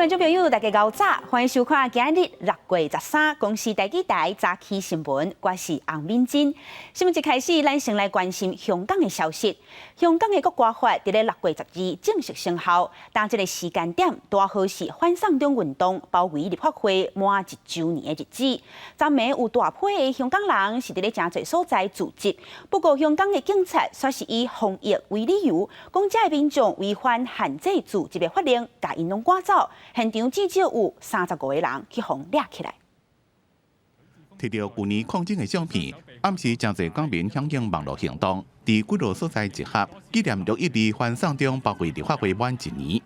觀眾朋友，大家𠢕早，歡迎收看今日6月13公視台語台早起新聞，我是洪敏珍。新聞一開始，咱先來關心香港的消息。香港的國歌法佇咧6月12正式生效，但這个時間點拄好是反送中運動包圍立法會滿一週年的日子。昨暝有大批的香港人是佇咧誠濟所在聚集，不過香港的警察煞是以防疫為理由，講這的民眾違反限制聚集的法令，共𪜶攏趕走。現場至少有35個人去予掠起來。提著舊年抗爭的相片，暗時誠濟港民響應網路行動，佇幾落所在集合，紀念612反送中包圍立法會滿一年。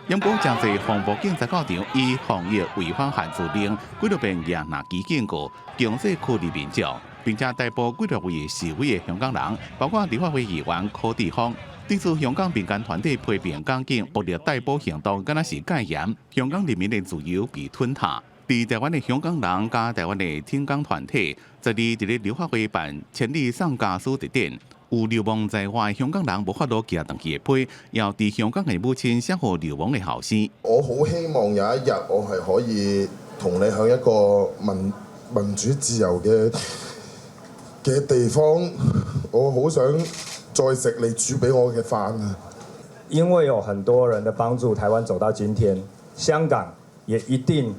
毋過誠濟防暴警察到場，以防疫違反限聚令，幾落遍舉藍旗警告，強制驅離民眾，並且逮捕幾落位示威的香港人，包括立法會議員柯志峰。對此，香港民間團體批評港警暴力逮捕行動，敢若是戒嚴，香港人民的自由被吞噬。佇台灣的香港人佮台灣的挺港團體，昨日佇咧立法會辦千里送家書特展，有流亡在外香港人無法度寄轉去的批，予佇香港的母親寫予流亡的後生。我好希望有一日我係可以同你喺一個民主自由嘅地方，我好想再食你煮俾我嘅飯啊！因為有很多人的幫助，台灣走到今天，香港也一定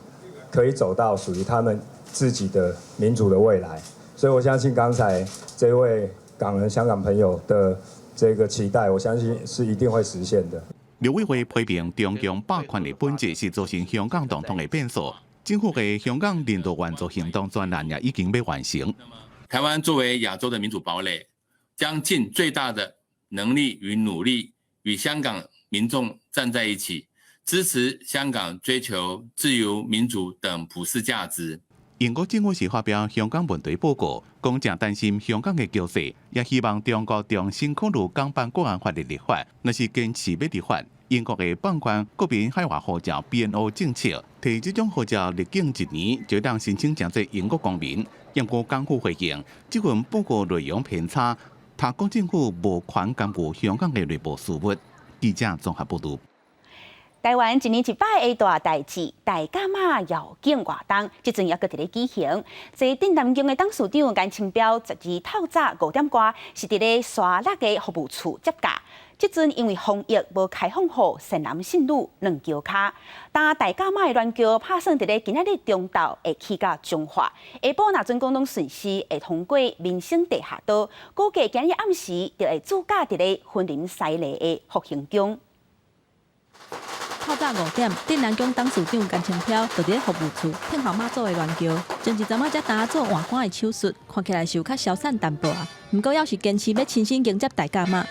可以走到屬於他們自己的民主的未來。所以我相信剛才這位港人香港朋友的這個期待，我相信是一定會實現的。陸委會批評中共霸權的本質是造成香港動盪的變數。政府的香港人道援助行動專案也已經欲完成。台灣作為亞洲的民主堡壘，將盡最大的能力與努力，與香港民眾站在一起，支持香港追求自由、民主等普世價值。英國政府是發表香港問題報告，講誠擔心香港的局勢，也希望中國重新考慮港版國安法的立法，若是堅持欲立法，英國會放寬國民海外護照 BNO 政策，提這種護照入境一年就當申請成做英國公民。英國港府回應，這份報告內容偏差，他國政府無權干預香港的內部事務。記者綜合報導。台灣一年一擺的大代誌大甲媽遶境活動，這陣猶閣佇咧舉行。坐鎮南宮的董事長顏清標12透早5點外，是佇咧沙鹿的服務處接駕。這陣因為防疫無開放予善男信女軟轎跤，但大甲媽的鸞轎拍算佇咧今仔日中晝會去到彰化，下晡若準講攏順時會通過民生地下道，估計今日暗時就會駐駕佇咧雲林西螺的福興宮。透早5點，鎮瀾宮董事長顏清標就佇咧服務處等候媽祖的鸞轎。前一陣仔才焦做換肝的手術，看起來是有較痟散淡薄仔，毋過猶是堅持欲親身迎接大甲媽。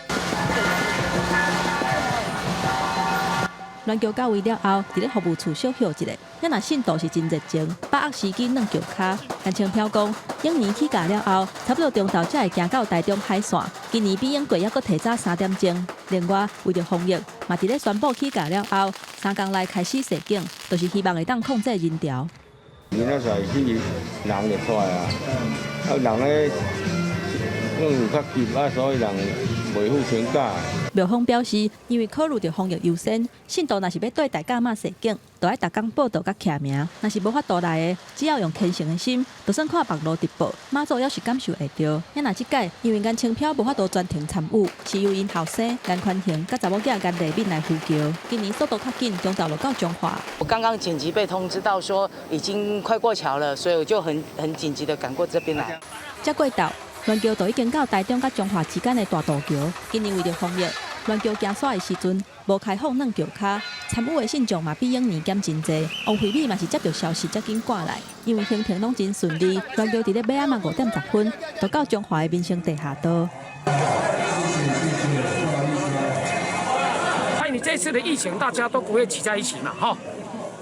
鸞轎到位了後，佇咧服務處小歇一下，遐若信徒是真熱情，把握時機軟轎跤。顏清標講，往年起駕了後，差不多中晝才會行到台中海線。今年比往過猶閣提早3點鐘。另外，為著防疫，嘛佇咧宣布起駕了後，3工內開始踅警，就是希望會當控制人潮。明仔載去人就出來啊，啊人咧攏有較急啊，所以人袂赴請假。廟方表示，因為考慮著防疫優先，信徒若是欲綴大甲媽踅境，就愛逐工報到佮簽名；若是無法度來的，只要用虔誠的心，就算看網路直播，媽祖猶是感受會著。啊若這擺因為顏清標無法度全程參與，是由𪜶後生顏寬恆佮查某囝顏麗敏來扶轎。今年速度較緊，中晝就到彰化。我剛剛緊急被通知到說已經快過橋了，所以我就很緊急的趕過這邊來。才過晝，鸞轎就已經到台中佮彰化之間的大渡橋。今年為著防疫，鸞轎行煞的時陣無開放軟轎跤，參與的信眾嘛比往年減真濟。王惠美嘛是接著消息才緊趕來，因為行程攏真順利，鸞轎佇咧尾暗仔5點10分就到彰化的民生地下道。因為這次的疫情，大家都不會擠在一起嘛，吼。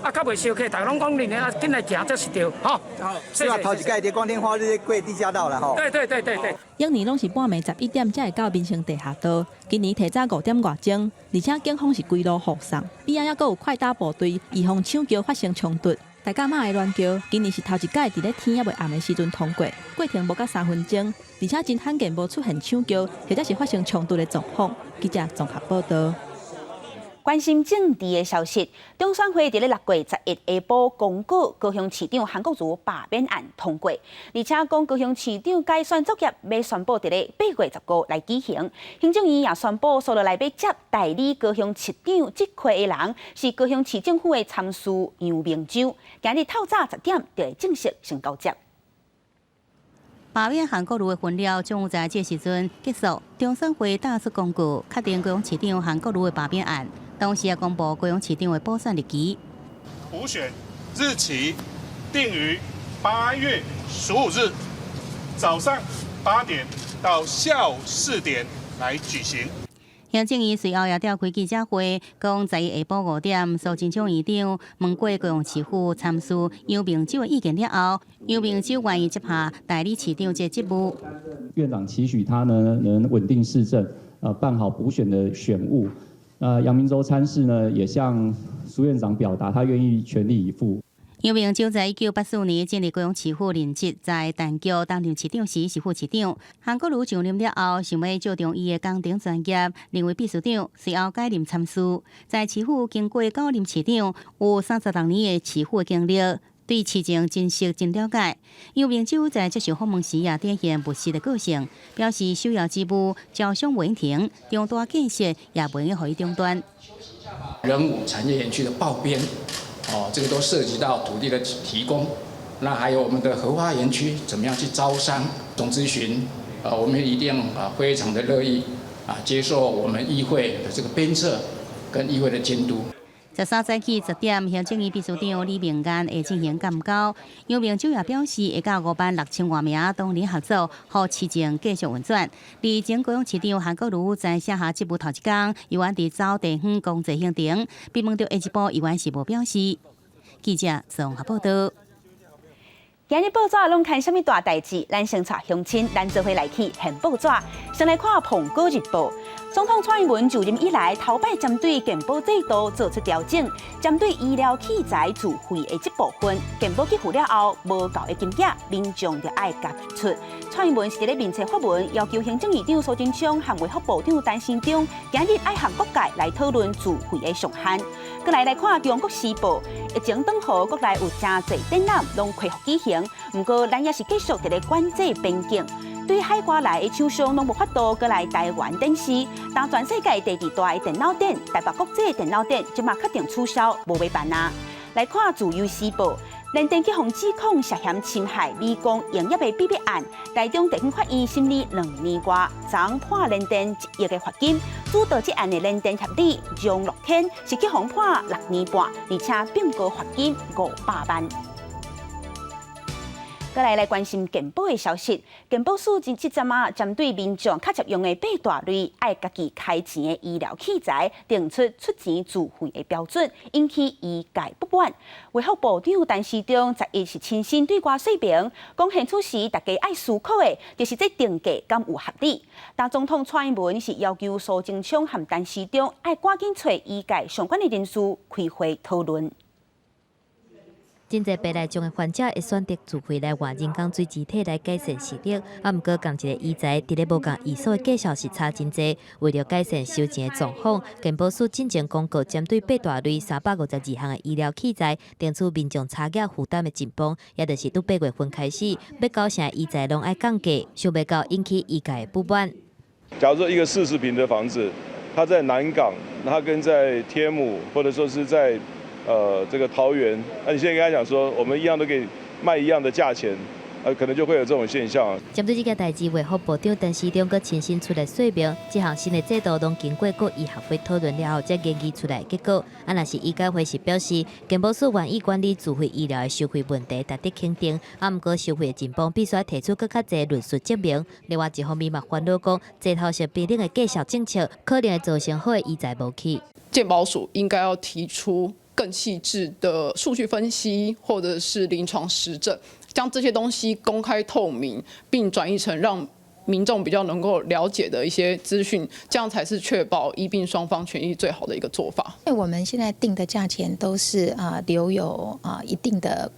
啊，較袂相客，大家攏講恁的啊，緊來行才是對，吼。好，是吧？頭一擺佇光天化日過地下道啦，吼。對對對對對。往年攏是半暝11點才會到民生地下道，今年提早5點外鐘，而且警方是規路護送，邊仔猶閣有快打部隊，預防搶轎發生衝突。大甲媽的鸞轎今年是頭一擺佇咧天猶未暗的時陣通過，過程無到3分鐘，而且真罕見無出現搶轎或者是發生衝突的狀況。記者綜合報導。關心政治的消息，中選會佇咧6月11下晡公告高雄市長韓國瑜罷免案通過，而且講高雄市長改選作業欲宣布佇咧8月15來舉行。行政院也宣布，紲落來欲接代理高雄市長職缺的人是高雄市政府的參事楊明洲。今日透早10點就會正式成交接。罷免韓國瑜的紛擾，終於在這時陣結束。中選會打出公告，確定高雄市長韓國瑜的罷免案，同時也公布高雄市長的補選日期。補選日期定於8月15日早上8點到下午4點來舉行。行政院隨後也召開記者會，講11下晡5點，蘇貞昌院長問過高雄市府參事楊明洲的意見了後，楊明洲願意接下代理市長這職務。院長期許他呢能穩定市政，辦好補選的選務。楊明洲參事呢也向蘇院長表達，他願意全力以赴。楊明洲在1984年進入高雄市府任職，在陳菊擔任市長時是副市長。韓國瑜上任了後，想欲借重伊的工程專業，任為秘書長，隨後改任參事。在市府經過九任市長，有36年的市府的經歷，對市政真熟真了解。楊明洲在接受訪問時也展現務實的個性，表示首要之務招商袂停，重大建設也袂予伊中斷。仁武產業園區的報編。哦，這個都涉及到土地的提供，那還有我們的荷花園區，怎麼樣去招商、總諮詢？我們一定啊非常的樂意啊接受我們議會的這個鞭策跟議會的監督。 13早起10點，行政院秘書長李明安會進行鑑交。楊明洲也表示，會佮5萬6千外名黨人合作，予市政繼續運轉。而前高雄市長韓國瑜在卸下職務頭一工，猶原佇走地方工作行程，被問到下一步，猶原是無表示。記者綜合報道。今日報紙攏看啥物大代誌？咱先帶鄉親，咱做伙來去現報紙。先來看《蘋果日報》。總統蔡英文就任以來，頭擺針對健保制度做出調整，針對醫療器材自費的這部分，健保給付了後無夠的金額，民眾就愛家己出。蔡英文是佇咧面冊發文，要求行政院長蘇貞昌和衛福部長陳時中，今日愛和各界來討論自費的上限。閣來來看《中國時報》，疫情斷河，國內有誠濟展覽攏恢復舉行，毋過咱也是繼續佇咧管制邊境。對海外來的廠商攏無法度閣來台灣展示，但全世界第二大的電腦展——台北國際電腦展，這馬確定取消，無欲辦啊！來看《自由時報》，聯電去予指控涉嫌侵害美光營業的秘密案，台中地方法院審理2年外，昨判聯電1億的罰金。主導這案的聯電協理張樂天是去予判6年半，而且並告罰金500萬。閣來來關心健保的消息，健保署這陣仔針對民眾較常用的八大類愛家己開錢的醫療器材，定出出錢自費的標準，引起醫界不滿。衛福部長陳時中11是親身對外說明，講現此時大家愛思考的，就是這定價敢有合理。但總統蔡英文是要求蘇貞昌和陳時中愛趕緊揣醫界相關的人士開會討論。真濟白內障的患者會選擇自費來換人工水晶體來改善視力，啊，毋過仝一个醫材佇咧無仝醫所的價數是差真濟。為著改善收錢的狀況，健保署進前公告針對八大類352項的醫療器材，定出民眾差額負擔的盡磅，也就是佇8月份開始，欲九成醫材攏愛降價，想袂到引起醫界的不滿。假如說一個40坪的房子，它在南港，它跟在天母，或者說是在這個桃園，那你現在跟他講說，我們一樣都可以賣一樣的價錢，可能就會有這種現象。針對這件代誌，衛福部長陳時中閣親身出來說明，這項新的制度攏經過各醫學會討論了後，才研擬出來結果。啊，若是醫改會是表示，健保署願意管理自費醫療的收費問題，值得肯定。啊，毋過收費的情況必須提出閣較濟論述證明。另外一方面嘛，煩惱講，齊頭式平等的價數政策，可能會造成好的醫材無去。健保署應該要提出更細緻的數據分析，或者是臨床實證，將這些東西公開透明，並轉譯成讓民眾比較能夠了解的一些資訊，這樣才是確保醫病雙方權益最好的一個做法。因為我們現在定的價錢都是留有一定的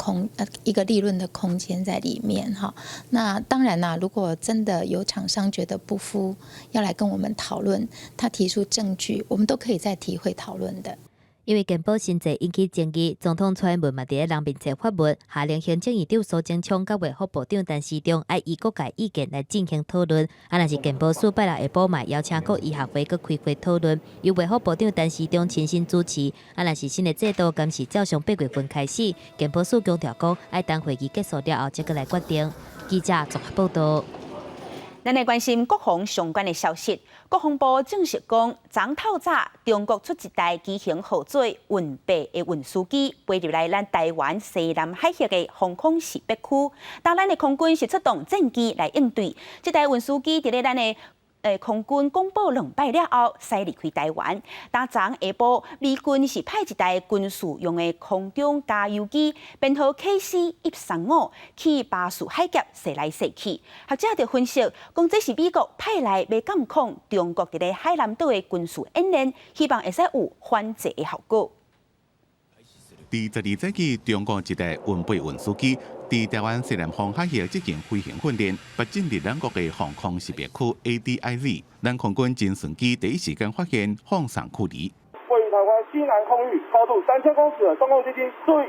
一個利潤的空間在裡面哈。那當然啦，如果真的有廠商覺得不敷，要來跟我們討論，他提出證據，我們都可以再提會討論的。因為健保新制引起爭議，總統蔡英文嘛佇咧人面前發文，下令行政院長蘇貞昌佮衛福部長陳時中愛依各界意見來進行討論。啊，若是健保署拜六下晡嘛邀請各醫學會閣開會討論，由衛福部長陳時中親身主持。啊，若是新的制度，敢是照常8月份開始？健保署強調講，愛等會議結束了後，才閣來決定。記者綜合報導。咱來關心國防相關的消息。國防部證實講，昨透早中國出一台機型號做運八的運輸機，飛入來咱台灣西南海域的防空識別區。當咱的空軍是出動戰機來應對。這台運輸機佇咧咱的空軍廣播兩擺了後，駛離開台灣。當昨下晡，美軍是派一台軍事用的空中加油機，編號 KC-135去巴士海峽踅來踅去。學者就分析講，這是美國派來欲監控中國佇咧海南島的軍事演練，希望會使有反制的效果。佇12早起，中國一台運八運輸機佇台灣西南方海域進行飛行訓練，欲進入咱國的防空識別區 ADIZ。咱空軍偵巡機第一時間發現，放送驅離。位於台灣西南空域，高度3000公尺的中共軍機，注意，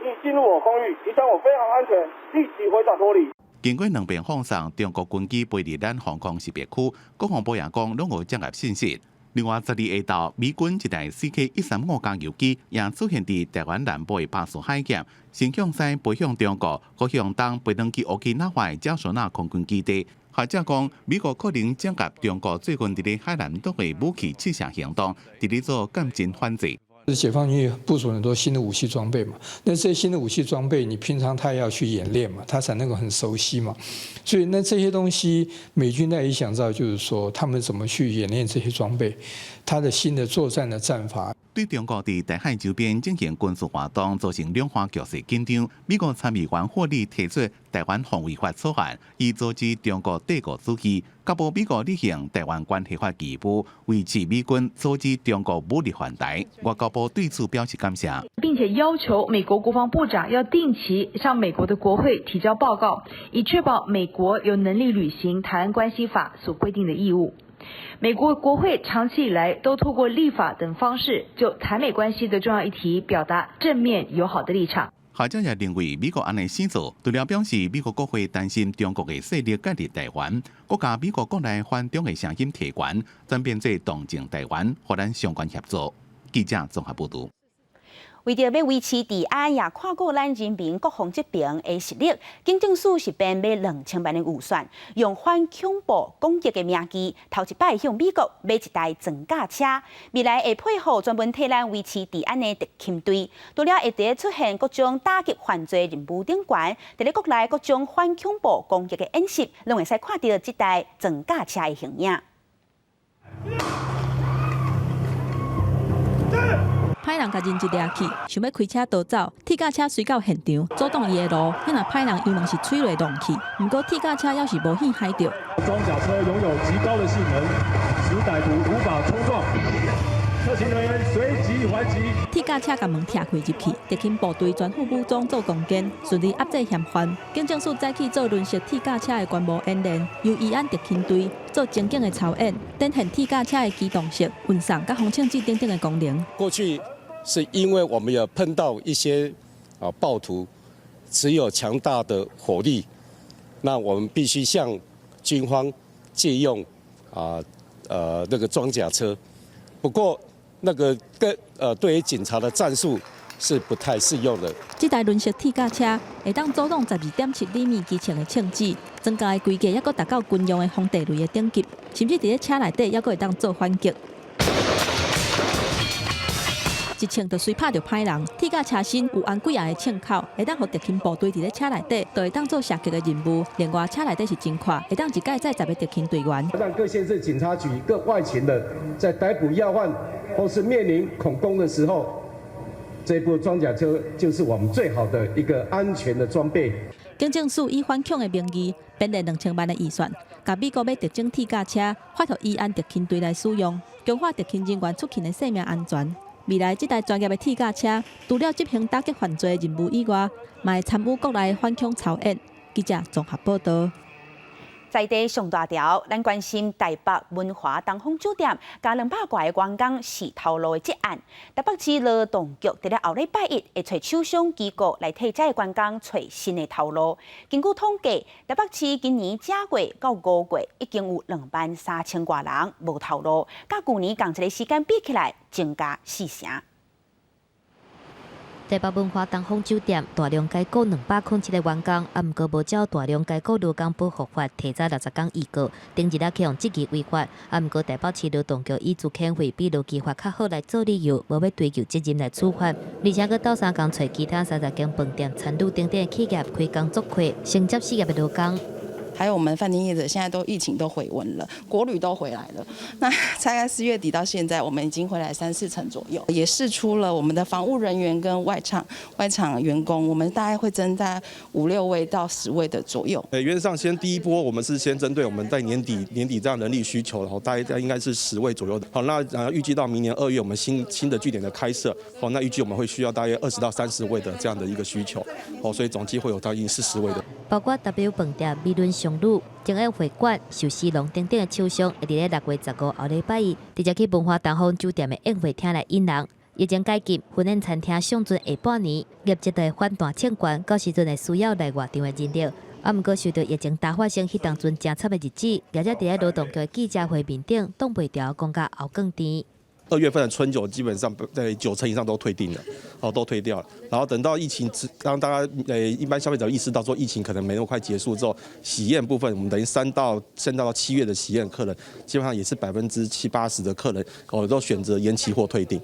已進入我空域，影響我飛航安全，立即揮灑脫離。經過兩遍放送，中國軍機飛入咱防空識別區，國防部也講攏無掌握信息。另外，12下晝，美軍一台 CK-135加油機也出現佇台灣南部的巴士海峽，先向西飛向中國，閣向東飛轉去沖那華的加索納空軍基地。學者講，美國可能掌握中國最近佇咧海南島的武器試射行動，佇咧做監偵反制。解放軍也部署很多新的武器裝備嘛，那這些新的武器裝備，你平常他要去演練嘛，他才能夠很熟悉嘛。所以那這些東西，美軍在也想知道，就是說他們怎麼去演練這些裝備，他的新的作戰的戰法。對中國佇台海周邊進行軍事活動，造成兩岸局勢緊張。美國參議員霍利提出台灣防衛法草案，以阻止中國帝國主義，確保美國履行台灣關係法義務，維持美軍阻止中國武力犯台。外交部對此表示感謝，並且要求美國國防部長要定期向美國的國會提交報告，以確保美國有能力履行台灣關係法所規定的義務。美國國會長期以來都透過立法等方式，就台美關係的重要議題表達正面友好的立場。學者也認為，美國按呢死做，除了表示美國國會擔心中國的勢力介入台灣，閣共美國國內反中的聲音提懸，轉變做同情台灣，予咱相關協助。記者綜合報導。為著欲維持治安，也看顧咱人民國防這邊的實力，警政署是編欲2000萬的預算，用反恐怖攻擊的名義，頭一擺向美國買一台裝甲車，未來會配予專門替咱維持治安的特勤隊。除了會佇出現各種打擊犯罪任務頂懸，佇咧國內各種反恐怖攻擊的演習，攏會使看著這台裝甲車的形影。歹人共人質掠去，想欲開車逃走，鐵甲車隨到現場，阻擋伊的路。彼若歹人油門是催落撞去，毋過鐵甲車猶是無幸海著。裝甲車擁有極高的性能，使歹徒無法衝撞。特勤人員隨即還擊。鐵甲車共門拆開入去，特勤部隊全副武裝做攻堅，順利壓制嫌犯。警政署早起做輪式鐵甲車的觀摩演練，由維安特勤隊做情景的操演，展現鐵甲車的機動性、運送、佮防槍支等等的功能。過去是因為我們有碰到一些暴徒，持有強大的火力，那我們必須向軍方借用那個裝甲車。不過那個跟對於警察的戰術是不太適用的。這台輪式鐵甲車會當阻擋12.7厘米機槍的槍支，裝甲的規格猶閣達到軍用的防地雷的等級，甚至佇咧車內底猶閣會當做反擊。一槍就隨拍著歹人，鐵甲車身有按幾仔个槍口，會當予特勤部隊佇咧車內底，就會當做射擊的任務。另外，車內底是真闊，會當一擺載10個特勤隊員。讓各縣市警察局各外勤的，在逮捕要犯或是面臨恐攻的時候，這部裝甲車就是我們最好的一個安全的裝備。警政署以反恐的名義編列2000萬的預算，共美國買特種鐵甲車，發予醫安特勤隊來使用，強化特勤人員出勤的生命安全。未來這台專業的鐵甲車，除了執行打擊犯罪的任務以外，嘛會參與國內反恐操演。記者綜合報道。在地上大條，咱關心台北文華東方酒店共200外个員工死頭路的這案。台北市勞動局佇咧後禮拜一會揣廠商機構來替這个員工揣新的頭路。根據統計，台北市今年正月到5月已經有2萬3千外人無頭路，佮舊年仝一个時間比起來，增加4成。台北文華東方酒店大量解雇207個員工，啊，毋過無照大量解雇勞工保護法提早60工預告，頂日仔去予質疑違法，啊，毋過台北市勞動局以資遣費比勞基法較好來做理由，無欲追究責任來處罰，而且閣鬥相共揣其他30間飯店、餐旅等等的企業開工作客，承接失業的勞工。還有我們飯店業者，現在都疫情都回溫了，國旅都回來了。那大概4月底到現在，我們已經回來三四成左右，也釋出了我們的房務人員跟外場員工，我們大概會增加五六位到10位的左右。原則上先第一波，我們是先針對我們在年底這樣人力需求，然後大概應該是10位左右的。好，那預計到明年2月，我們新的據點的開設，好，那預計我們會需要大約20到30位的這樣的一個需求，好，所以總計會有大約40位的。包括 W 飯店、美崙商旅、精英會館、壽司郎等等的廠商，會佇咧6月15後禮拜一，直接去文華東方酒店的宴會廳來引人。疫情解禁，婚宴餐廳上盡下半年業績就會反彈衝懸，到時陣會需要來外場的人力。啊，毋過受著疫情大發生彼當陣誠慘的日子，業者佇咧勞動局的記者會面頂，擋袂牢講甲喉囥甜。 2月份的春酒基本上在9成以上都退訂了，哦，都退掉了。然後等到疫情，當大家一般消費者意識到說疫情可能沒那麼快結束之後，喜宴部分我們等於3到7月的喜宴客人，基本上也是70%-80%的客人哦都選擇延期或退訂。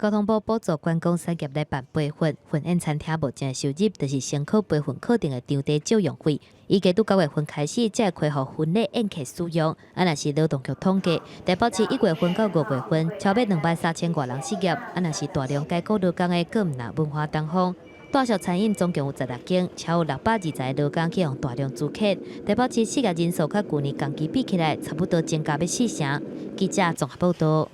交通部補助觀光產業來辦培訓，婚宴餐廳目前的收入就是先考培訓課程的場地借用費。預計佇9月份開始才會開予婚禮宴客使用。啊，若是勞動局統計，台北市1月份到5月份超過2萬3千外人失業。啊，若是大量解雇勞工的，閣毋但文華東方。大小餐飲總共有16間，超有620個勞工去予大量資遣。台北市失業人數佮舊年仝期比起來，差不多增加欲4成。記者綜合報導。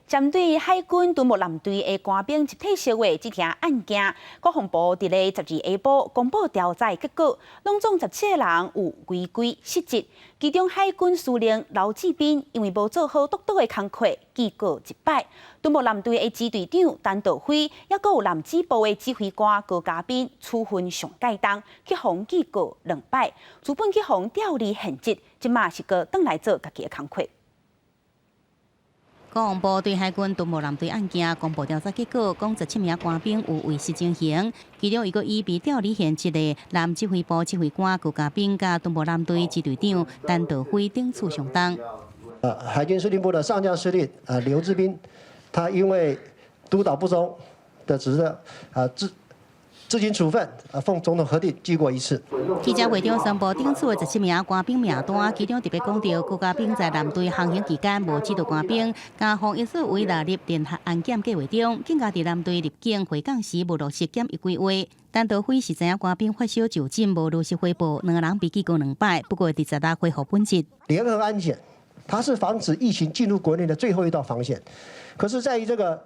針對海軍敦睦艦隊的官兵集體燒話這件案件，國防部佇咧12下晡公布調查結果，攏總17個人有違規失職，其中海軍司令劉志斌因為無做好督導的工課，記過一擺。敦睦艦隊的支隊長陳道輝，抑閣有南支部的指揮官高嘉賓處分上蓋重，去予記過兩擺，處分去予調離現職，這馬是閣轉來做家己的工課。國防部對海軍敦睦艦隊案件公布調查結果，講17名官兵有違失情形，其中一個已被調離現職的南指揮部指揮官高嘉賓，佮敦睦艦隊支隊長陳道輝頂處相當。海軍司令部的上將司令劉志斌，他因為督導不周的職責啊，自請處分啊，奉總統核定記過一次。記者會中宣布頂處的17名官兵名單，其中特別講著高嘉賓在艦隊航行期間無指導官兵，將防疫所為納入聯合安檢計劃中，更加佇艦隊入境回港時無落實檢疫規劃。陳道輝是知影官兵發燒就診無如實回報，兩個人被記過兩擺，不過佇16恢復本職。聯合安檢，它是防止疫情進入國內的最後一道防線，可是在於這個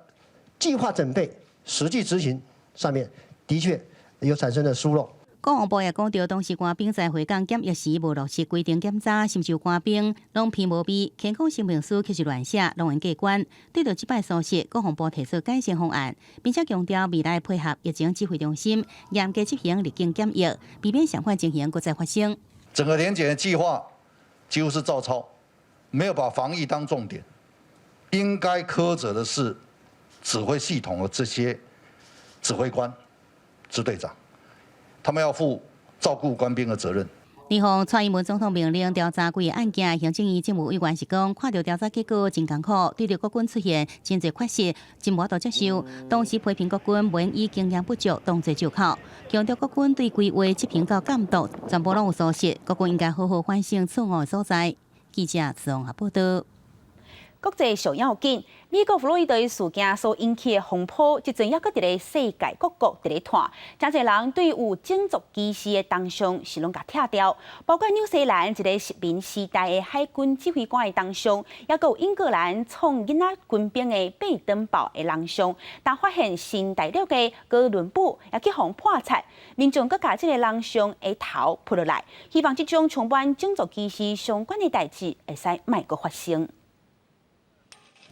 計劃準備、實際執行上面，的確有產生了疏漏。國防部也講著，當時官兵在回港檢疫時無落實規定檢查，甚至有官兵攏披無備，健康聲明書卻是亂寫，攏會過關。對著這擺疏失，國防部提出改善方案，並且強調未來配合疫情指揮中心，嚴格執行入境檢疫，避免相款情形閣再發生。整個聯檢的計劃幾乎是照抄，沒有把防疫當重點。應該苛責的是指揮系統的這些指揮官、支隊長，他們要負照顧官兵的責任。另外，蔡英文總統命令調查規个案件，行政院政務委員是講，看著調查結果真艱苦，對著國軍出現真濟缺失，真無法度接受。同時批評國軍袂以經驗不足當作藉口，強調國軍對規劃執行到監督，全部攏有疏失，國軍應該好好反省錯誤的所在。記者綜合報導。國際上要緊，美國佛羅里達事件所引起的風波，這陣猶閣佇咧世界各國佇咧湠，誠濟人對有種族歧視的銅像是攏共拆掉，包括紐西蘭一个殖民時代的海軍指揮官的銅像，猶閣有英格蘭創囡仔軍兵的貝登鮑的銅像，但發現新大陸的哥倫布也去予破拆，民眾閣共這个銅像的頭撲落來，希望這種充滿種族歧視相關的代誌會使莫閣發生。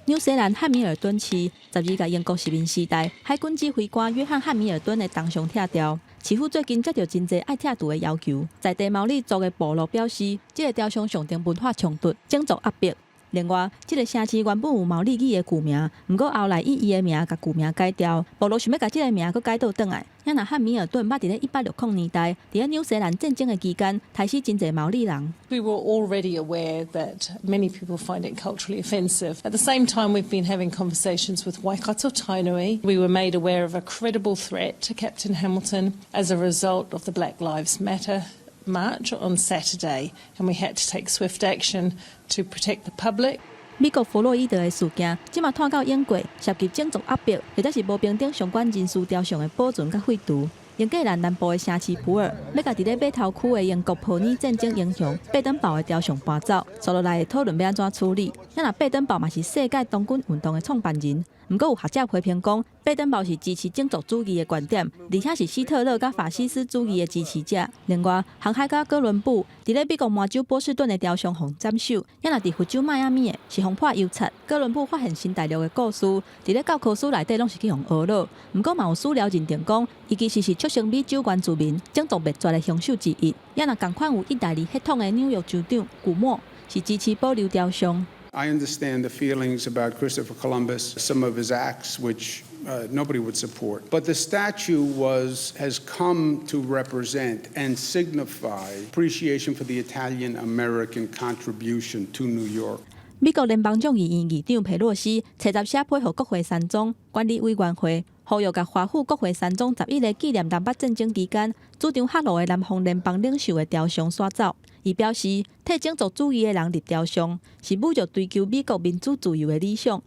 紐西蘭漢密爾頓市12共英國殖民時代海軍指揮官約翰漢密爾頓的銅像拆掉。市府最近接著真濟愛拆除的要求，在地毛利族的部落表示，這个雕像象徵文化衝突、種族壓迫。另外，這个城市原本有毛利語的舊名，毋過後來以伊的名共舊名改掉。部落想欲共這个名閣改倒轉來。猶若漢密爾頓捌佇咧1860年代，佇咧紐西蘭戰爭的期間，刣死真濟毛利人。 We were already aware that many people find it culturally offensive. At the same time, we've been having conversations with Waikato Tainui. We were made aware of a credible threat to Captain Hamilton as a result of the Black Lives Matter march on Saturday, and we had to take swift action to protect the public. 美國佛洛伊德的事件，這馬湠到英國，涉及種族壓迫，或者是無平等相關人士雕像的保存佮廢除。英格蘭南部的城市普爾，欲共佇咧碼頭區的英國普爾戰爭英雄貝登鮑的雕像搬走，紲落來會討論欲按怎處理。猶若貝登鮑嘛是世界童軍運動的創辦人，毋過有學者批評講，貝登鮑是支持種族主義的觀點，而且是希特勒佮法西斯主義的支持者。另外，航海家哥倫布佇咧美國麻州波士頓的雕像予斬首，猶若佇佛州邁阿密的是予潑油漆。哥倫布發現新大陸的故事，佇咧教科書內底攏是去予訛落。毋過嘛有史料認定講，伊其實是促成美洲原住民種族滅絕的兇手之一。猶若仝款有意大利血統的紐約州長古莫是支持保留雕像。 I understand the feelings about Christopher Columbus, some of his acts, which nobody would support. But the statue has come to represent and signify appreciation for the Italian American contribution to New York. 美國聯邦眾議院議長佩洛西，初十寫批予國會山莊管理委員會，呼籲共華府國會山莊11個紀念南北戰爭期間主張黑奴的南方聯邦領袖的雕像徙走。伊表示，替種族主義的人立雕像，是侮辱追求美國民主自由的理想。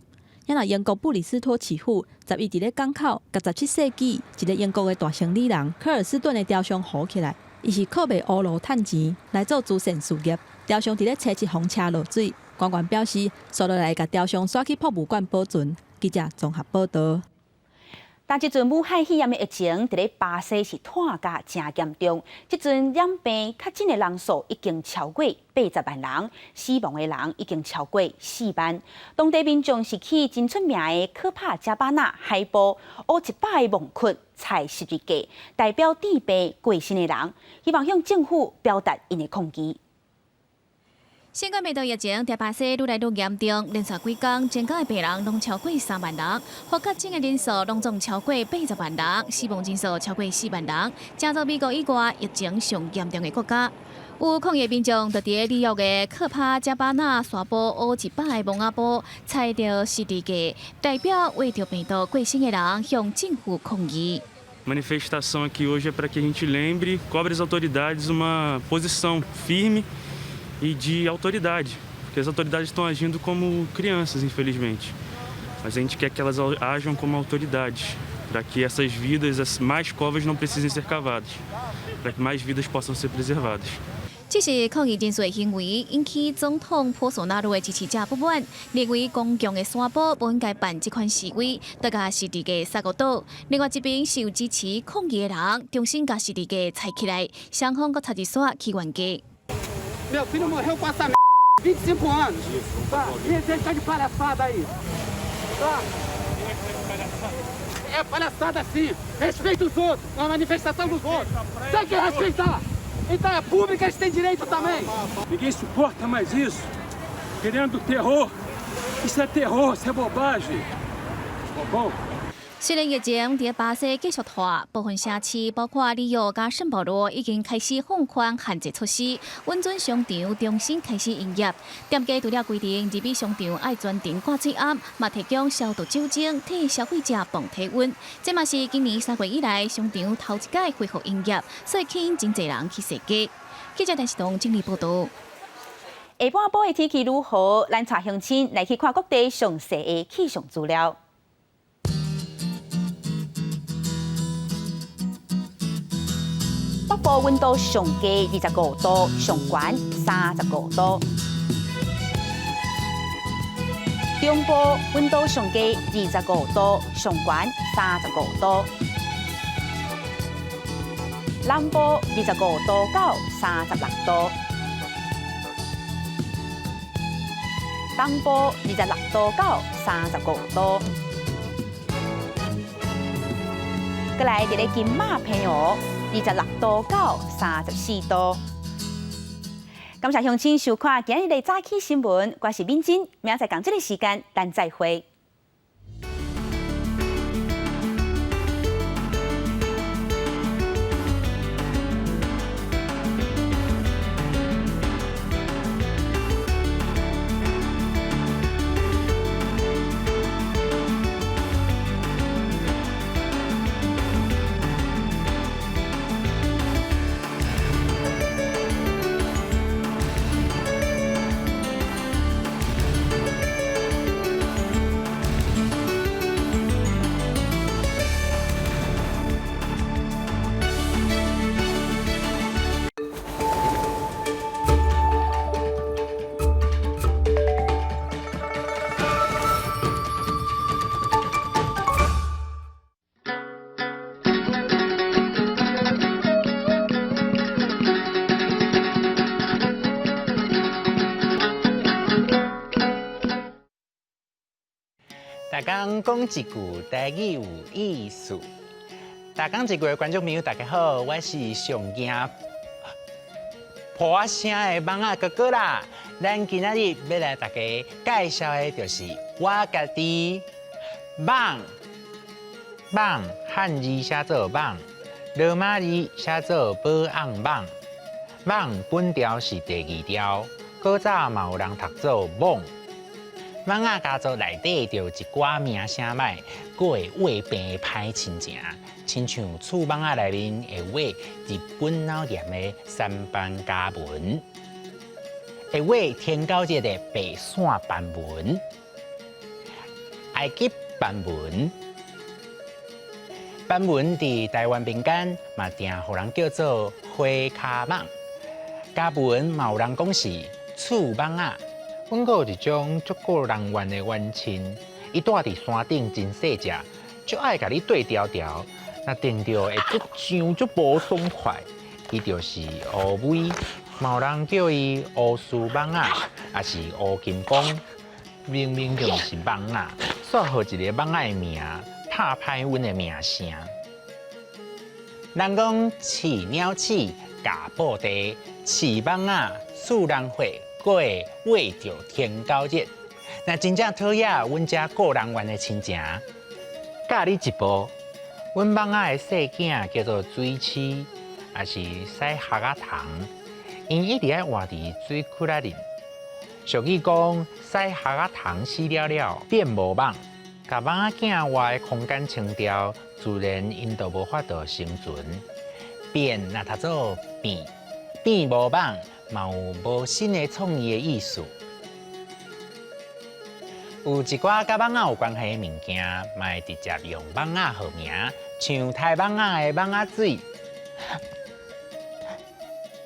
猶若英國布里斯托市府11佇咧港口，共17世紀一个英國的大生理人科爾斯頓的雕像糊起來，伊是靠賣烏路趁錢來做慈善事業。雕像佇咧初七予車落水，官員表示，紲落來會共雕像徙去博物館保存。記者綜合報導。但這陣武漢肺炎的疫情，佇咧巴西是湠甲誠嚴重。這陣染病確診的人數已經超過80萬人，死亡的人已經超過4萬。當地民眾是去真出名的科帕加巴納海埔，挖100个墓窟採十字架，代表治病過身的人，希望向政府表達𪜶的抗議。新冠病毒疫情佇巴西愈來愈嚴重，連續幾工增加的病人攏超過3萬人，予確診的人數攏總超過80萬人，死亡人數超過4萬人，成做美國以外疫情上嚴重的國家。有抗議民眾就佇里約的科帕加巴納沙埔挖100個墓仔埔，採著十字架，代表患著病毒過身的人向政府抗議。 Manifestação aqui hoje é para que a gente lembre, cobre as autoridades uma posição firme e de autoridade, porque as autoridades estão agindo como crianças, infelizmente. Mas a gente quer que elas ajam como autoridades, para que essas vidas, mais covas não precisem ser cavadas, para que mais vidas possam ser preservadas. 這是抗議人士的行為，引起總統波索納羅的支持者不滿，認為公共的沙埔無應該辦這款示威，就共十字架撒予倒。另外一邊是有支持抗議的人，重新共十字架採起來，雙方閣插一煞起冤家。 Meu filho morreu com essa 25 anos. Tá? E você está de palhaçada aí. Tá? É palhaçada sim. Respeita os outros. É uma manifestação dos outros. Tem que respeitar. Então é pública, eles têm direito também. Ninguém suporta mais isso. Querendo terror. Isso é terror, isso é bobagem. Bom. 雖然疫情佇巴西繼續拖，部分城市包括里約佮聖保羅已經開始放寬限制措施，允准商場重新開始營業。店家除了規定入去商場愛全程掛喙罨，嘛提供消毒酒精，替消費者磅體溫。這嘛是今年3月以來商場頭一擺恢復營業，所以吸引真濟人去踅街。記者陳世東整理報導。下半晡的天氣如何？咱帶鄉親來去看各地詳細的氣象資料。北部溫度上低25度，上懸35度。中部溫度上低25度，上懸35度。南部25度到36度。東部26度到35度。閣來佇咧金馬澎湖，26度到34度。感謝鄉親收看今日的早起新聞，我是敏珍，明仔載仝這個時間，咱再會。逐工講一句台語有意思。逐工一句的觀眾朋友，大家好，我是上驚破聲的蠓仔哥哥啦。咱今仔日欲來大家介紹的，就是我家己蠓。蠓漢字寫做蠓，羅馬字寫做保甕蠓。蠓本調是第二調，古早嘛有人讀做蠓。蠓仔家族內底就有一寡名聲䆀，閣會畫病的歹親情，親像刺蠓仔內面會畫日本腦炎的三斑家蚊，會畫天狗節的白線斑蚊，埃及斑蚊。斑蚊佇台灣民間嘛，定予人叫做花跤蠓。家蚊嘛有人講是刺蠓仔。阮閣有一種足顧人怨的冤親，伊蹛佇山頂真細隻，足愛共你對調調，若定著會足癢足無爽快。伊就是烏龜，嘛有人叫伊烏鬚蠓仔，抑是烏金剛。明明就毋是蠓仔，煞予一個蠓仔的名，拍歹阮的名聲。人講飼鳥鼠，咬布袋，飼蠓仔，刺人血。閣會畫著天狗日，若真正討厭阮遮顧人怨的親情，教你一步，阮蠓仔的細囝叫做水鼠，抑是屎礐仔蟲，𪜶一直愛活佇水窟仔裡。俗語講，屎礐仔蟲死了了變無蠓，共蠓仔囝活的空間清掉，自然𪜶就無法度生存。變若讀做變，變無蠓。嘛有無新的創意的意思。有一寡佮蠓仔有關係的物件，嘛會直接用蠓仔號名，像刣蠓仔的蠓仔水，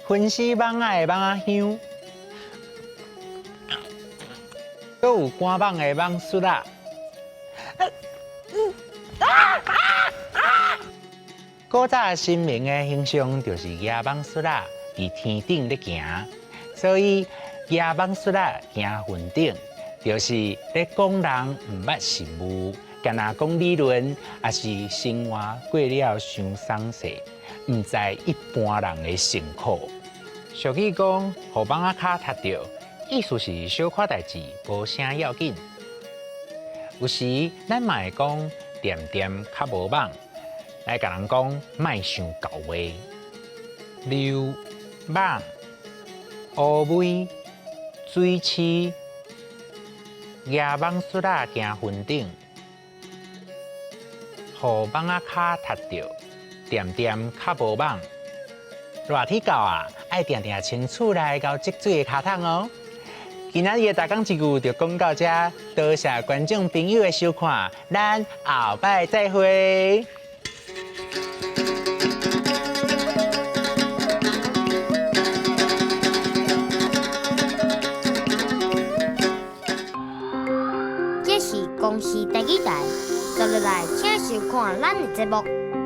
熏死蠓仔的蠓仔香，閣有趕蠓的蠓術仔。古早神明的形象就是舉蠓術仔。佇天頂咧行，所以舉蠓術仔行雲頂，就是咧講人毋捌實務，干焦講理論，抑是生活過了傷鬆勢，毋知一般人的辛苦。俗語講，予蠓仔跤踢著，意思是小可代誌，無啥要緊。有時咱嘛會講，恬恬較無蠓，來共人講莫傷厚話。溜。蠓、烏龜、水鼠、舉蠓術仔行雲頂，予蠓仔跤踢著，恬恬較無蠓。熱天到啊，愛定定清厝內佮積水的跤桶哦。今仔日的大港一句就講到這，多謝觀眾朋友的收看，咱後擺再會。這是公視第二台，接落來請收看咱的節目。